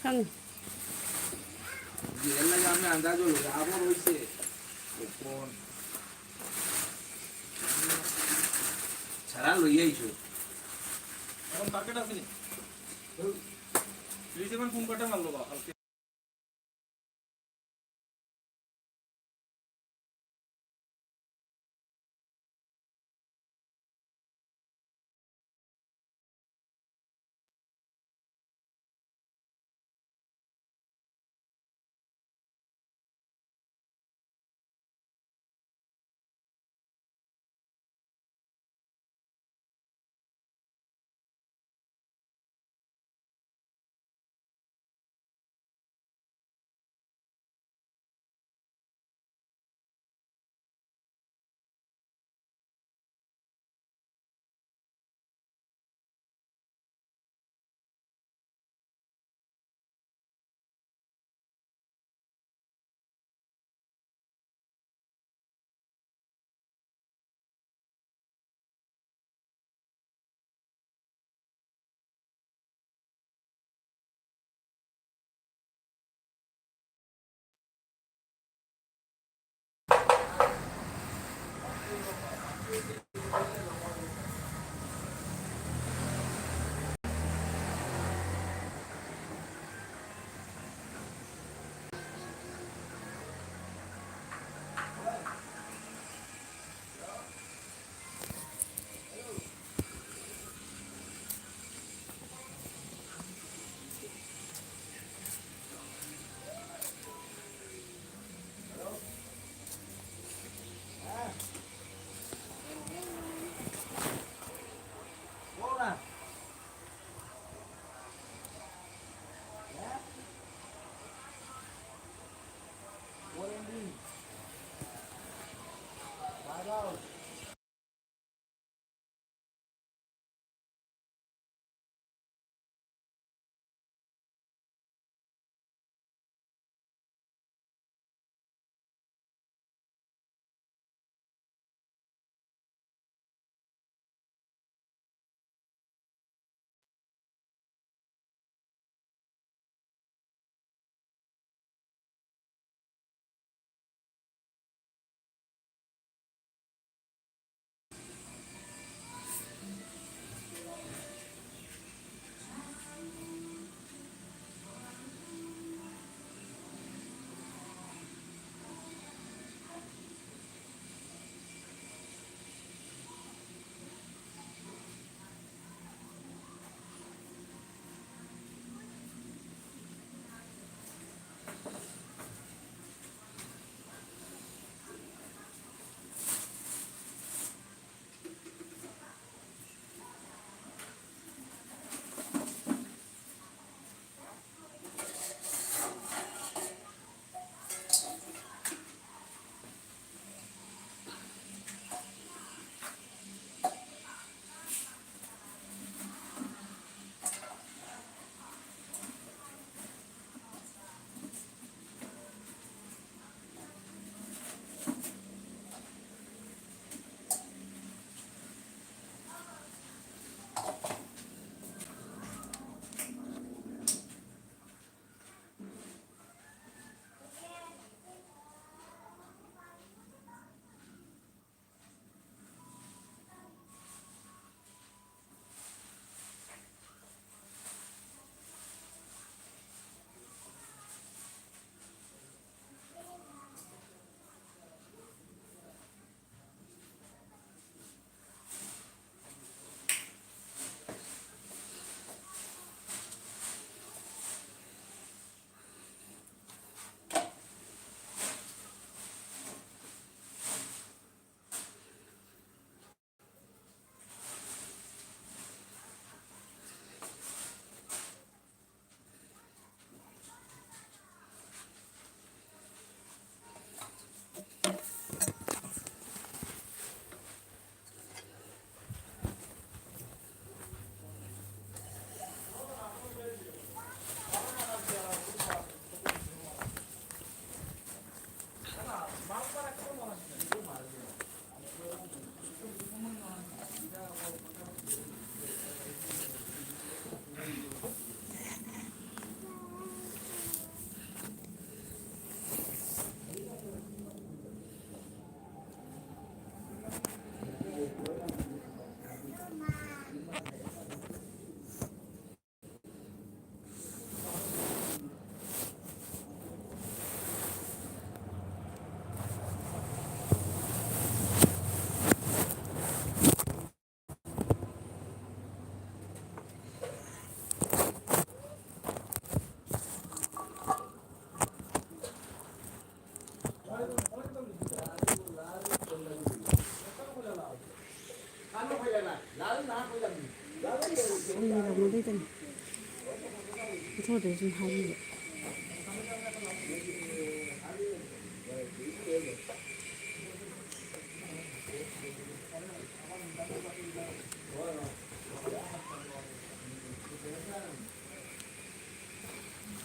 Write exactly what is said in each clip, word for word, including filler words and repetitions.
ꯈꯪꯉꯤ꯫ ꯌꯦꯜꯂꯒ ꯌꯥꯝ ꯌꯥꯝ ꯆꯥꯁꯤꯜꯂꯨ, ꯌꯥꯕ ꯂꯣꯏꯁꯦ꯫ ꯀꯣꯀꯣꯟ꯫ ꯁꯔꯥ ꯂꯣꯏꯌꯦ ꯑꯩꯁꯨ꯫ ꯑꯗꯨꯝ ꯄꯥꯀꯦꯠ ꯑꯁꯤꯅꯤ꯫ ꯐ꯭ꯔꯤꯖ ꯑꯃ ꯄꯨꯡ ꯀꯇꯪ ꯍꯜꯂꯣꯕ꯫ ꯃꯣꯏꯗ ꯁꯨꯝ ꯍꯥꯏꯕꯤꯕ꯫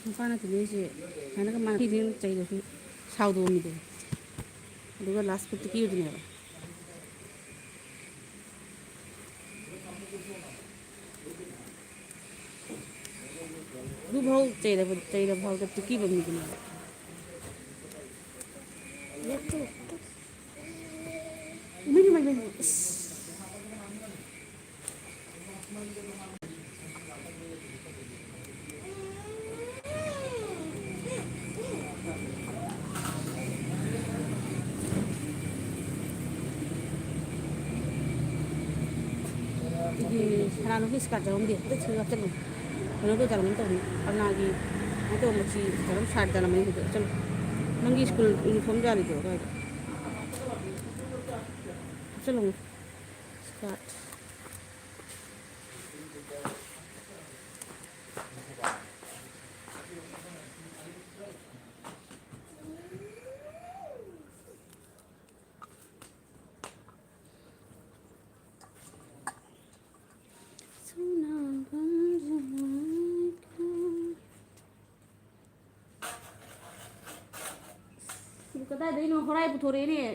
ꯅꯨꯄꯥꯅ ꯇꯤꯟꯅꯩꯁꯦ ꯁꯨꯃꯥꯏꯅꯒ ꯃꯥꯅ ꯊꯤꯅ ꯆꯩꯔꯁꯨ ꯁꯥꯎꯗꯣꯛꯑꯝꯃꯤꯗꯣ, ꯑꯗꯨꯒ ꯂꯥꯁ ꯐꯨꯠꯇ ꯀꯤꯕꯗꯨꯅꯦꯕ꯫ ꯑꯗꯨꯐꯥꯎ ꯆꯩꯔꯕ-, ꯆꯩꯔꯕ ꯐꯥꯎꯗ ꯇꯨꯀꯤꯕ ꯃꯤꯗꯨꯅꯦꯕ꯫ ꯏꯃꯩ, ꯏꯃꯩ, ꯏꯃꯩ, ꯏꯁ꯫ ꯁꯤꯒꯤ ꯁꯅꯥꯅꯨꯒꯤ ꯁ꯭ꯀꯥꯔꯠ ꯌꯥꯎꯔꯝꯗꯦ꯫ ꯑꯝꯇ ꯊꯤꯕ ꯆꯠꯂꯨ꯫ ꯀꯩꯅꯣꯗꯣ ꯆꯠꯂꯝꯒꯨꯝ ꯇꯧꯕꯅꯤ꯫ ꯀꯪꯂꯥꯒꯤ ꯀꯩꯅꯣ ꯇꯧꯕ ꯃꯆꯤ ꯆꯠꯂꯝ ꯁꯥꯔ ꯆꯠꯂꯝꯃꯅꯤ ꯑꯗꯨꯗ꯫ ꯆꯠꯂꯨ꯫ ꯅꯪꯒꯤ ꯁ꯭ꯀꯨꯜ ꯌꯨꯅꯤꯐꯣꯔꯝ ꯌꯥꯜꯂꯤꯗꯣ ꯑꯗꯨꯋꯥꯏꯗ꯫ ꯍꯥꯞꯆꯜꯂꯝꯃꯨ꯫ ꯁ꯭ꯀꯥꯔꯠ꯫ ꯀꯗꯥꯏꯗꯩꯅꯣ ꯍꯣꯔꯥꯏ ꯄꯨꯊꯣꯔꯛꯑꯦꯅꯦ꯫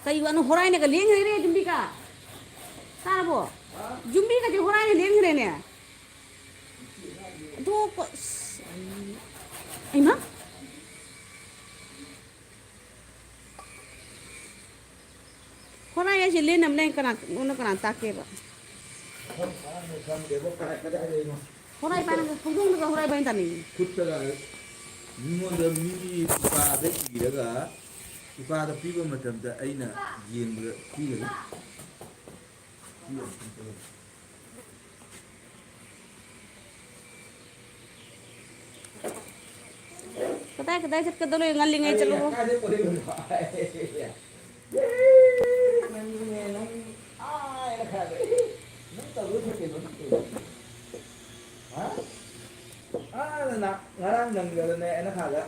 ꯀꯩ ꯋꯥꯅꯣ? ꯍꯣꯔꯥꯏꯅꯒ ꯂꯦꯡꯈ꯭ꯔꯦꯅꯦ, ꯌꯨꯝꯕꯤꯒ꯫ ꯇꯥꯔꯕꯣ? ꯌꯨꯝꯕꯤꯒꯗꯤ ꯍꯣꯔꯥꯏꯅ ꯂꯦꯡꯈ꯭ꯔꯦꯅꯦ꯫ ꯑꯗꯣ ꯀꯣ-, ꯑꯁ, ꯑꯩ-, ꯑꯩꯃ? ꯍꯣꯔꯥꯏ ꯍꯥꯏꯁꯦ ꯂꯦꯟꯅꯕꯅꯦ, ꯀꯅꯥ, ꯅꯉꯣꯟꯗ ꯀꯅꯥ ꯇꯥꯛꯀꯦꯕ? ꯍꯣꯔꯥꯏ ꯄꯥꯏꯅ ꯍꯧꯗꯣꯡꯗꯨꯒ ꯍꯣꯔꯥꯏ ꯄꯥꯏꯅ ꯇꯥꯅꯤꯡꯉꯤ꯫ ꯈꯨꯠꯇꯒ ꯃꯤꯉꯣꯟꯗ ꯃꯤ ꯎꯄꯥꯗ ꯏꯔꯒ ꯎꯄꯥꯗ ꯄꯤꯕ ꯃꯇꯝꯗ ꯑꯩꯅ ꯌꯦꯡꯕꯗ ꯄꯤꯒꯅꯤ꯫ ꯀꯗꯥꯏ ꯀꯗꯥꯏ ꯆꯠꯀꯗꯧꯔꯦ? ꯉꯜꯂꯤꯉꯩ ꯆꯠꯂꯨ꯫ ꯀꯥꯏꯗꯩ ꯄꯣꯔꯛꯏꯅꯣ? ꯅꯪ ꯇꯧꯗꯣꯏ ꯊꯣꯛꯇꯦ, ꯅꯪ ꯇꯧꯗꯣꯏ ꯊꯣꯛꯇꯦ꯫ ꯉꯔꯥꯡ ꯅꯪꯒꯗꯅꯦ ꯑꯩꯅ ꯈꯥꯗ꯫